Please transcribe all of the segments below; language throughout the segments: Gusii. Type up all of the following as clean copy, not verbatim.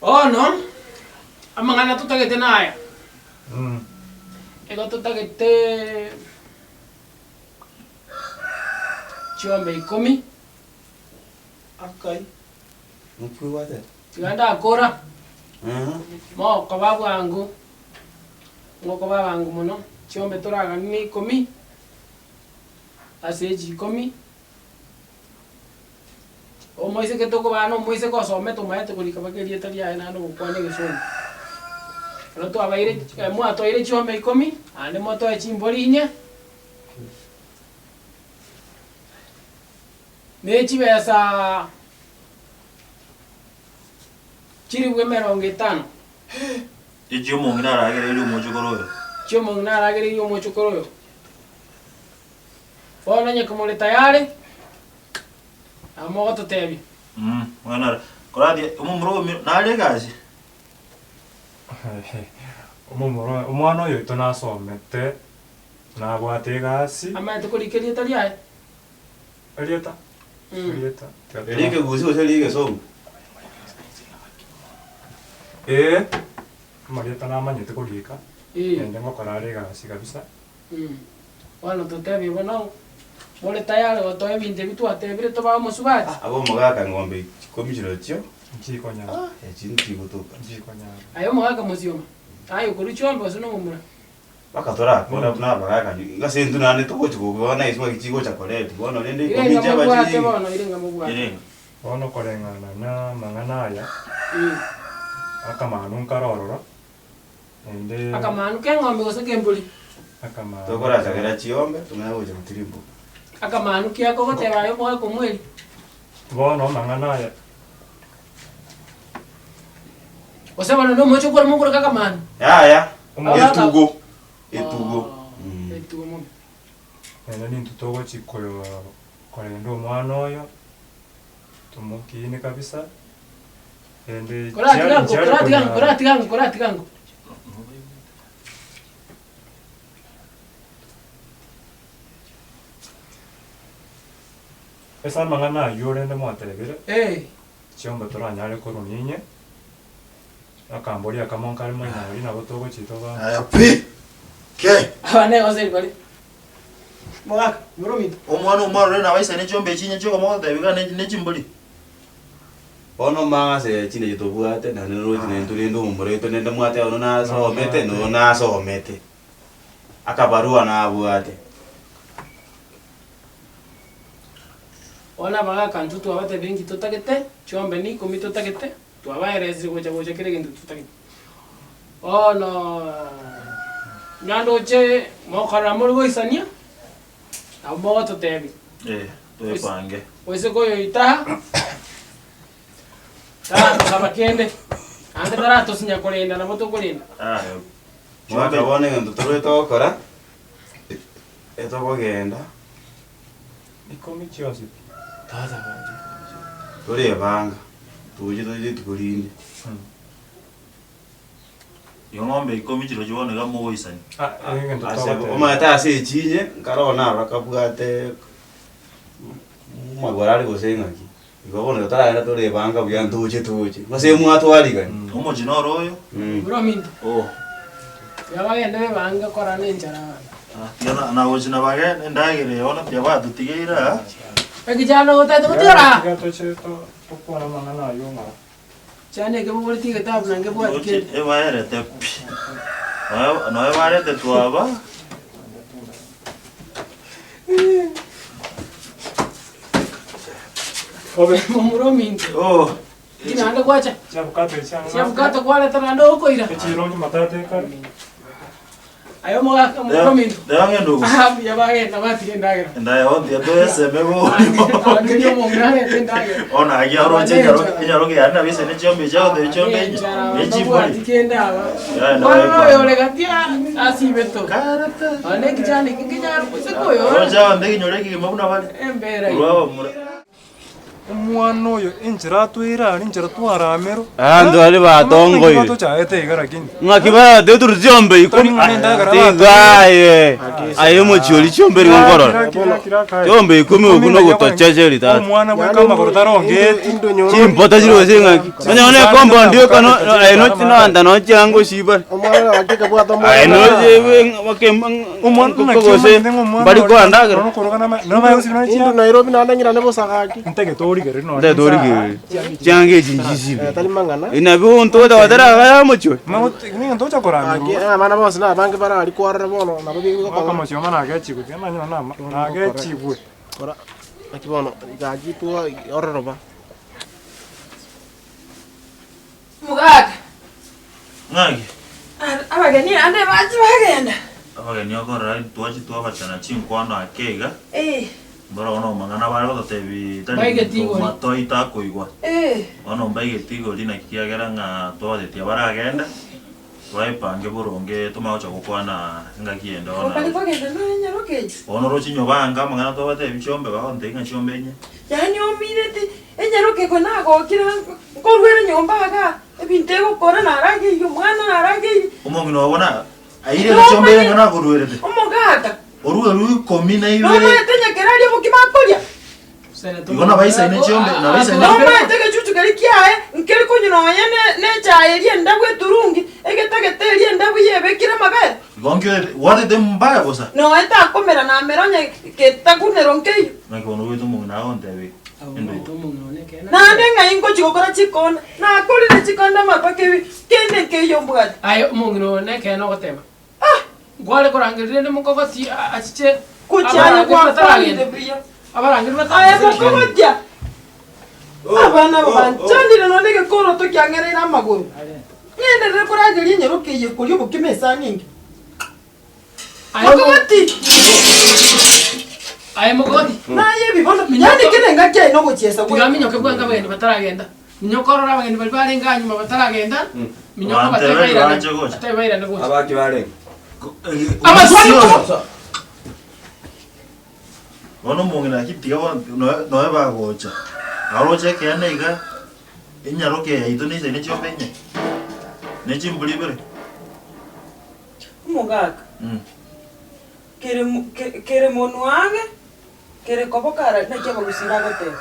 Bono, amang'ana totagete naya, igo totagete chiombe ikomi, Akai. Nkwigwete? Tiga ndakora, mokoba bwango, mokoba abango mono, chiombe toraganie na ikomi, ase echi ikomi, omoiseke tokobaa na omoiseke osomete omaete korika mpaka erieta riaye naende ogokwana egesongo. Ekero twabaire mwatoire chiombe ikomi, naende motoe chimbori inye. Ne chibesa chilifu emerongo etano. Echi'omong'ina aragereirie omochokoro oyo. Chi'omong'ina aragereirie omochokoro oyo. Bono onye komore tayari, nabo mogototebia. Mwana ara koratie omomura oyo nare egasi. Omomura omwana oyo oito nasomete, nabwate egasi. Amaete korika erieta riaye. Erieta? Erieta. Eria ekegusi gose eria egesongo? Ee, amarieta namanyete korika, Eh. naende ngokora are egasi kabisa. Bono totebie bono, more tayari gotoa ebinto ebi twatebire tobae omosubati? Abwo omogaka ng'ombe chikomi chirochio, Nchikonyara. echi nchigotoka. Nchikonyara. Aye omogaka mosioma, aye okorwa chiombe gose nomomura? Mpaka torakore buna abagaka ase intwe naende togochi kobana ase ng'aki chigocha koreti bono rende Ire ikomi ng'a chiaba mobwate chiri bono, ire ng'a mobwate. Ere ng'a. Bono koreng'ana namang'ana aya, akamanu nkare ororo, naende. Akamanu k'eng'ombe gose k'embori? Akamanu. Tokorachakera chiombe tomanye gocha gotirimboka. Akamanu ki ako ogoteba aye omogaka omweri? Bono amang'ana aya. Gose bono nomochie okore mokoreka akamanu? Yaya, Omogaka- etugo, etugo. Oh, etugo mono. Naende nintwe togochi koyo korenda omwana oyo, tomokine kabisa, rende Koratiga nchiare ango, koratiga ango, konyara. koratiga ango, koratiga ango. Ase amang'ana ayio rende mwatebire, Eh. chiombe toranyare korwa ninye, Akamboria akamo nkare moina oria nabo togochia toba. Aya pi! Ke! Aba negoseri bare. Mogaka, buna ominto. Omwana omwana ore nabaisane chiombe echi inye chiokoma gotebia iga ne chimbori. Bono mang'a ase chindeche tobwate, naende noroche naintwe rende omomura oito nende mwateba ono nasomete, na oyo nasomete, akabarua nabwate. Bono abagaka intwe twabatebia inki totagete, chiombe ni ikomi totagete. Twabaeresire gocha gocha kera egento totagete. Bono nyandoche mokorora more goisania, nabo mogototebia. Eh, twepange. Gose koyoita taratosaba kende, naende taratosinya korenda nabo tokorenda. Ah, Mwaka bono egento torwete gokora, etokogenda. Ikomi chionsi pi. Torebanga, toche toche rituko rinde. Igo ng'ombe ikomi chirochio bono iga mogoisania. Ah, egento Ase togoteba. omanyete ase echinye, nkare bono naro akabwate amagoro are gose ng'aki. Igo bono totaragenda torebanga buya ntoche toche. Gose mwatwarigani. Omochie noro oyo. Buna ominto. Oh. Tiga bagende bebange korana nenchara abanto. Ah, tiga na- nagochi nabagende endagera eye bono tiga batotigeire aa. Ekichano gotete gotigara aa. Tiga toche to- tokwane amang'ana ayio ng'ora. Chana eke bogoretie egetabu na ngebwati Roche kende. ebaerete pi. Noe noe baretetwe aba. Obe momura ominto. Oh. Inki naende gwacha? Chiabukato echi ang'e Chiabukato kwareta naende okoira. Echiro Jumatatu ekare. Aye omogaka omomura ominto. Reba ng'ende ogo. Aha mbuya bagenda batiga endagera. Endagera bono tiga toyeseme bono. Abakeria omong'ina arete endagera. Bono agi aroche enyaro enyaroke yane nabo ese ne chiombe echi agotebi chiombe Aba enye nenchara ne aba chimbori. mbabwati kende aba. Yaya Bono naye oyo ore gati asibe to. Karete. Nonya ekichani eke nkenyare gose koyora. Roche abanto ekenyoro ekegima buna bare. Embera Korwa abamura. Omwana oyo enchera atweire aria enchera twaramerwa. Abanto baria batongoire. Tochaete iga lakini. Ng'aki barate otoruti chiombe ikomi. Tari ng'a nendagera Tiga aye. Aye omochie oria chiombe nigo nkorora. Chiombe ikomi okwo nogotochecheria tata. Omwana bweka amagoro tarongeti. Chimbota chire gose ng'aki. Onye bono ecompound yoka no aye nochi noanta nochianga osibare. Aye noche Omwana naki gose omanyete ng'a omwana mbari oria koandagera. nokoroga nama- namaye gosibia nonye Indu chianga. Nairobi naende ng'irane bosa gaki. Ntagete origereri nonye Ntagete insaa. origereri. Chianga echi nchisibe. Eh, tari mang'ana. Nabi onto otatera agaya omochie oyo. Magote- ng'ento ocha Gaki, koramerwa. eh, abana bonsi na abange barari kwarora bono nabo Mwaka bigokong'a. mosioma nagechigwe tiga nanyora nama nagechigwe. Kora naki bono gaki twa ororoba. Omogaka, Ng'aki? abageni ande bachia bagenda. Abageni okorora twachi twabachana chinkwano ake iga, Eh, mboro bono amang'ana bare gototebi tari Mbaigeti binto igori. matoi takoigwa. eh. Bono mbaigeti igori naki kiagera ng'a twabatetia baragenda, twaepange boronge tomanye gocha gokwana engaki ende bono Okari aye. kogenda nonya nyaroke echi. Bono oroche nyobanga amang'ana twabatebi chiombe bagontebia ng'a chiombe inye. Yaani omineti enyaroke eko nagokire nkorwere nyomba igaa, ebinto egokora narageirie omwana narageirie. Omong'ina obo na aire chiombe ere ng'a nakoruerete. Omogaka. Orue rwa ikomi na ibere. Nomaete nyakera aria obokima akoria. Igo nabaisaine chiombe, nabaisaine. Nomaete egechuchu keria kiaye nkeri konywa nonya ne echae eria endabu eturungi, egetagete eria endabu yebekire amabere. Igo nkio gwatete mbaya bosa. Nonya takomera namera onye getagunero nkeiyo. Naki bono ogoita omong'ina agontebia endugu. Naende ng'ai ngochia gokora chikonda? Nakorire chikonda amapaka ebi, kende nkeiyo mbwate. Aye omong'ina oyo nekeene ogoteba, Nkware korangeria rende mokogoti achiche Gochia aye abarangeri gwakwanire bataragenda. buya. Abarangeri Aye bataragenda. mokogotia, abana aba banchandire nonya egekoroto kiang'ereire amagoro. Ng'enderere korageria enyaroka eye koria obokima esani engiya. Aye mo- Mokogoti! Aye mokogoti. Naye ebi bono, yaani kera engaki aye nogochiesa Tiga gwe. minyoke bwango abageni bataragenda. Minyoka orore abageni baria barenge anyuma bataragenda, minyoka Abanto batebe baria bairane, banche gocha. batebe bairane gocha. Abaki barenge. Amaswali ko- Bono omong'ina naki tiga bono noe noe bagocha, aroche ekeene iga, enyaroke yaito neisaine chiombe inye, ne chimbori ibere. Omogaka, kere mo- ke- kere monwa ang'e, kere koboko ara naki abagusii bagoteba.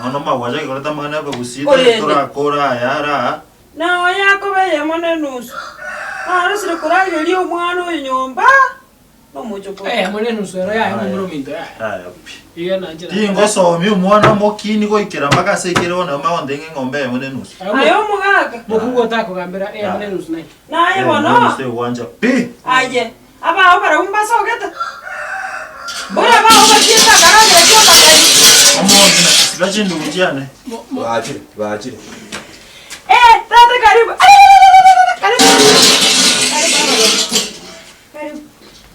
Bono magwacha aikorete amang'ana ya abagusii Korende. torakora aya ara aa. Na oyo akoba eyemo na enusu, narosire korageria omwana oyo nyomba nomochokoro. Eyemo na enusu ero yaye momura ominto yaye. Yaya pi. Iga nanche na- Tingosomia omwana omokini goikera mpaka ase ekere bono magontebia ng'a eng'ombe eyemo na enusu. Aye omogaka. Mokungu otakogambera eyemo na enusu naki. Naye Eyemo na bono. enusu tegwancha pi. Aye, abao barabwo mbasogete? Mbora abao bachiete akaragera ki'omotebi. Omong'ina, sika chindugu chiane. Bachire, bachire. Eh, tata karibu. Ararararara, karibu. Karibu abageni. Karibu.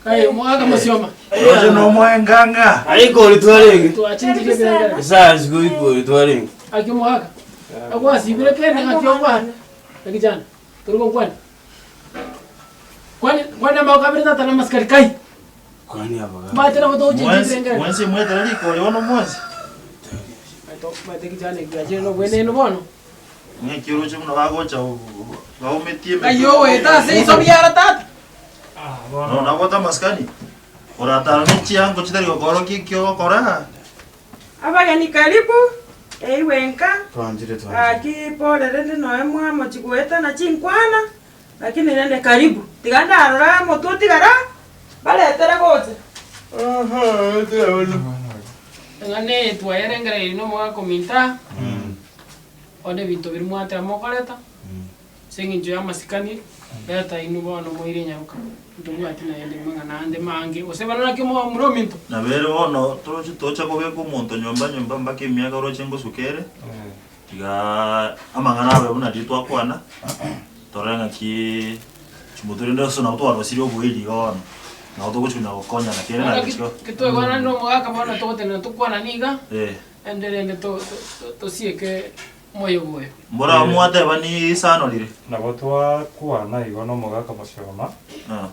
Kai omogaka mosioma. Roche nomoengang'a. Aye ikori twarenge. Twachinchirie ebirengererio. Esaa isiko ikori twarenge. Aki omogaka. Agwasibire kende ng'aki ogwana. Naki jana. Tori gokwana. Kwani kwani amagoko abere tata na amasikari kai. Kwani abagaka. Mbache nabo togochinchia Mwensi, ebirengererio. mwensi mwetere rikori bono mwensi. Maete kijana ekiachire nobwenenu bono. Ng'aki oroche buna bagocha baumetie emetwe. Ng'ai ogoeta ase iso biara tata. No nabwate amasikani. Oratara ne chiango chitari gokorokia eki ogokora. Abageni karibu, eigwe nka, Twanchire twanchire. gaki pole rende noe mwamochi goetana chinkwana, lakini rende karibu, tiga ndarora omotwe otigara, baretere gocha. Eng'ana eye twayerengereirie na omogaka ominto bono ebinto biria mwateba mokoreta, ase eng'encho ya amasikani, reta inwe bono moire enyaroka, ntobwati naende mang'ana ande mange, gose bono naki omomura ominto. Nabo ere bono toroche tocha kobeka omonto nyomba nyomba mpaka emiaka oroche ngosuka ere, tigaaa amang'ana abe buna riria twakwana, torore ng'akiiii chimotwe rende ase nabo twarosirie oboiri iga bono, nabo togochi konya gokonyana kere Bono na ki gechiko. kitoigwanani na omogaka bono togotenena tokwanani iga, Eh. ende rende to- to- tosieke omoyega oyo. Mbora mwateba ni isano rire. Nabo twakwana igo nomogaka mosioma, Ah.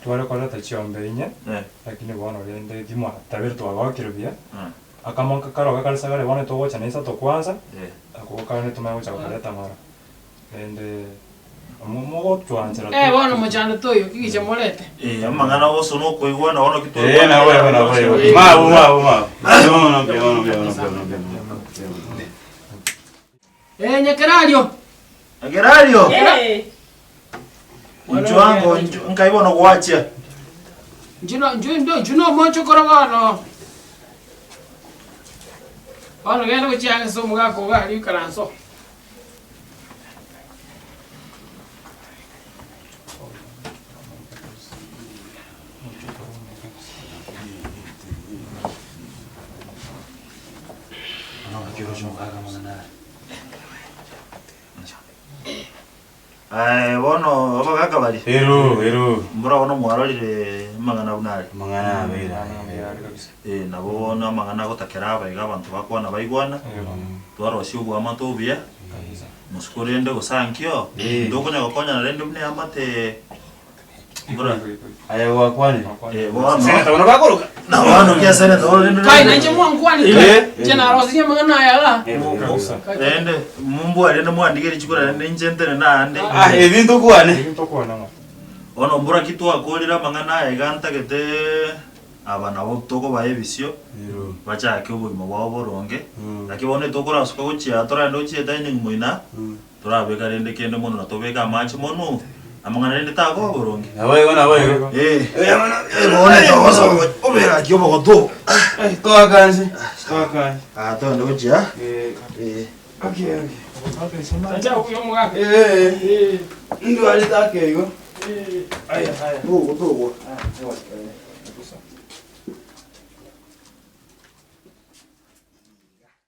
tware koreta chiombe inye, Eh. lakini bono rende timwatabire twagokire buya. Ah. Akamo karoka kare sagare bono togocha na isato kwanza, ako kande tomanye gocha gokareta ng'ora. Rende mo mogochwanchera Eh, bono mochando toiyo, kigicha morete. Eh, amang'ana gose nokoigwana bono ki Eh, nabo igo, nabo igo. Mabu, mabu, mabu. Mbuya mono, mbuya mono, mbuya mono, mbuya mono, mbuya mono. Eh, Nyakerario. Nyakerario. Eh. Inchuo ango inchuo nkai bono gwachia. Inchuo no inchuo ndo inchuo no omochokoro bono. Bono genda gochia ase omogaka ogo aria oikaranse oo. Aye bono abagaka baria. Ero, ero. Mbora bono mwarorire amang'ana buna aria. Amang'ana abeire aya. Eh, nabo bono amang'ana agotakera aba iga abanto bakwana baigwana, twarosia oboamate obuya, mosiko rende gose ankio, ntokonya gokonyana rende buna eamate mbora. Aye gwakwanire. Eh, bono. Senator bono bakoroka. Na bono ki esenator bono rende. Kai nainche mwankwanire. Eh. Inche narosirie amang'ana aya igaa. Rende mombware rende mwandigerie chikura rende inche ntenene aande. Ah, ebi ntokwane. Ebi ntokwane ng'a. Bono mbora ki twakorire amang'ana aya iga ntagete aba nabo tokobaa ebisio, bachake obogima bwabo boronge, naki bono etokorasuka gochia toragende gochia etaini moina, Torabeka rende kende mono na tobeke amache mono, amang'ana rende takoba boronge. Naboigo, naboigo. Eh, eh, bono togosoka obe gaki obogotu obo. Toakanse, toakanse. Ah, togende gochia. Eh. Eh. Okay, okay. Acha okuya omogaka. Eh, eh. Ndwarete ake igo. Aya, aya. Togo, togo.